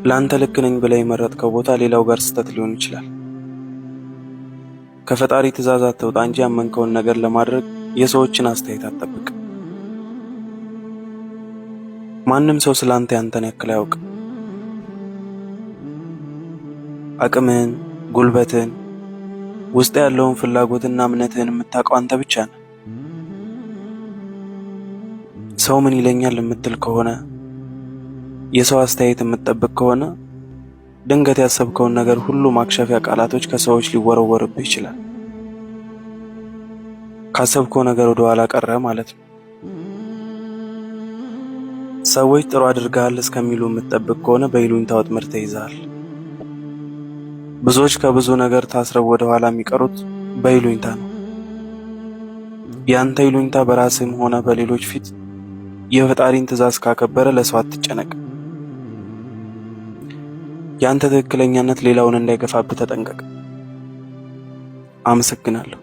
ለአንተ ልክ ነኝ ብለህ የመረጥከው ቦታ ሌላው ጋር ስህተት ሊሆን ይችላል። ከፈጣሪ ትእዛዝ አትውጣ እንጂ ያመንከውን ነገር ለማድረግ የሰዎችን አስተያየት አትጠብቅ። ማንም ሰው ስለ አንተ ያንተን ያክል አያውቅም። አቅምህን፣ ጉልበትህን፣ ውስጥ ያለውን ፍላጎትና እምነትህን የምታውቀው አንተ ብቻ ነህ። ሰው ምን ይለኛል የምትል ከሆነ፣ የሰው አስተያየት የምትጠብቅ ከሆነ፣ ድንገት ያሰብከውን ነገር ሁሉ ማክሸፊያ ቃላቶች ከሰዎች ሊወረወርብህ ይችላል። ካሰብከው ነገር ወደ ኋላ ቀረ ማለት ነው። ሰዎች ጥሩ አድርገሃል እስከሚሉ የምትጠብቅ ከሆነ በይሉኝታ ወጥመድ ተይዘሃል። ብዙዎች ከብዙ ነገር ታስረው ወደ ኋላ የሚቀሩት በይሉኝታ ነው። ያንተ ይሉኝታ በራስህም ሆነ በሌሎች ፊት የፈጣሪን ትእዛዝ ካከበረ ለሰው አትጨነቅ። ያንተ ትክክለኛነት ሌላውን እንዳይገፋብህ ተጠንቀቅ። አመሰግናለሁ።